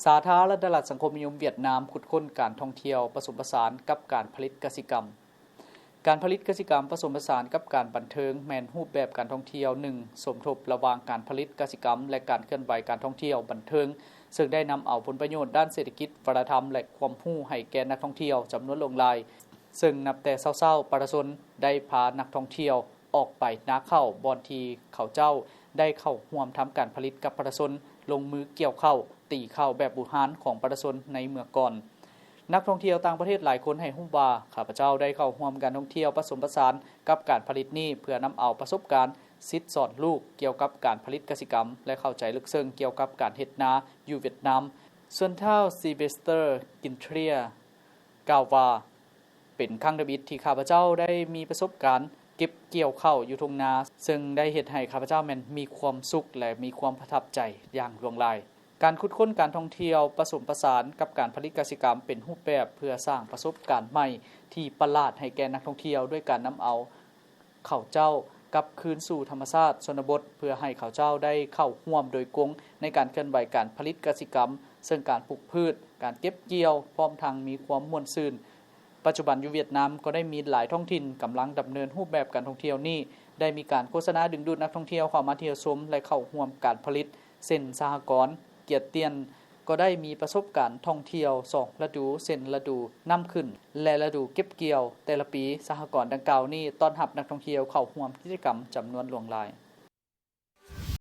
ສາທາລະນະລັດສັງຄົມນິຍົມຫວຽດນາມ ຂຸດຄົ້ນການທ່ອງທ່ຽວປະສົມປະສານກັບການຜະລິດກະສິກຳ. ການຜະລິດກະສິກຳປະສົມປະສານກັບການບັນເທີງ ແມ່ນຮູບແບບການທ່ອງທ່ຽວໜຶ່ງ ສົມທົບລະຫວ່າງການຜະລິດກະສິກຳ ແລະ ການເຄື່ອນໄຫວການທ່ອງທ່ຽວບັນເທີງ, ເຊິ່ງໄດ້ນຳເອົາຜົນປະໂຫຍດດ້ານເສດຖະກິດ, ວັດທະນະທຳ ແລະ ຄວາມຮູ້ໃຫ້ແກ່ນັກທ່ອງທ່ຽວຈຳນວນຫຼວງຫຼາຍ, ເຊິ່ງນັບແຕ່ເຊົ້າໆ ປະຊາຊົນໄດ້ພານັກທ່ອງທ່ຽວອອກໄປນາເຂົ້າ ບ່ອນທີ່ເຂົາເຈົ້າໄດ້ເຂົ້າຮ່ວມທຳການຜະລິດກັບປະຊາຊົນ, ລົງມືກ່ຽວເຂົ້າ, ຕີເຂົ້າແບບບູຮານຂອງປະຊາຊົນໃນເມື່ອກ່ອນ. ນັກທ່ອງທ່ຽວຕ່າງປະເທດຫຼາຍຄົນໃຫ້ຮູ້ວ່າ ຂ້າພະເຈົ້າໄດ້ເຂົ້າຮ່ວມການທ່ອງທ່ຽວປະສົມປະສານກັບການຜະລິດນີ້ ເພື່ອນຳເອົາປະສົບການ, ສິດສອນລູກກ່ຽວກັບການຜະລິດກະສິກຳ ແລະ ເຂົ້າໃຈເລິກເຊິ່ງກ່ຽວກັບການເຮັດນາຢູ່ຫວຽດນາມ. ສ່ວນທ້າວ Sylvester Gintrier ກ່າວວ່າ ເປັນຄັ້ງທຳອິດທີ່ຂ້າພະເຈົ້າໄດ້ມີປະສົບການເກັບກ່ຽວເຂົ້າຢູ່ທົ່ງນາ, ເຊິ່ງໄດ້ເຮັດໃຫ້ຂ້າພະເຈົ້າແມ່ນມີຄວາມສຸກ ແລະ ມີຄວາມປະທັບໃຈຢ່າງຫຼວງຫຼາຍ. ການຂຸດຄົ້ນການທ່ອງທ່ຽວປະສົມປະສານກັບການຜະລິດກະສິກຳ ເປັນຮູບແບບເພື່ອສ້າງປະສົບການໃໝ່ທີ່ປະຫຼາດໃຫ້ແກ່ນັກທ່ອງທ່ຽວ ດ້ວຍການນຳເອົາເຂົາເຈົ້າກັບຄືນສູ່ທຳມະຊາດຊົນນະບົດ ເພື່ອໃຫ້ເຂົາເຈົ້າໄດ້ເຂົ້າຮ່ວມໂດຍກົງໃນການເຄື່ອນໄຫວການຜະລິດກະສິກຳ, ເຊິ່ງການປູກພືດ, ການເກັບກ່ຽວ ພ້ອມທັງມີຄວາມມ່ວນຊື່ນ. ປັດຈຸບັນຢູ່ຫວຽດນາມກໍໄດ້ມີຫຼາຍທ້ອງຖິ່ນກຳລັງດຳເນີນຮູບແບບການທ່ອງທ່ຽວນີ້, ໄດ້ມີການໂຄສະນາດຶງດູດນັກທ່ອງທ່ຽວເຂົ້າມາທ່ຽວຊົມ ແລະ ເຂົ້າຮ່ວມການຜະລິດ, ເຊັ່ນ ສະຫະກອນກຽດຕຽນ ກໍໄດ້ມີປະສົບການທ່ອງທ່ຽວສອງລະດູ ເຊັ່ນ ລະດູນ້ຳຂຶ້ນ ແລະ ລະດູເກັບກ່ຽວ. ແຕ່ລະປີ ສະຫະກອນດັ່ງກ່າວນີ້ຕ້ອນຮັບນັກທ່ອງທ່ຽວເຂົ້າຮ່ວມກິດຈະກຳຈຳນວນຫຼວງຫຼາຍ.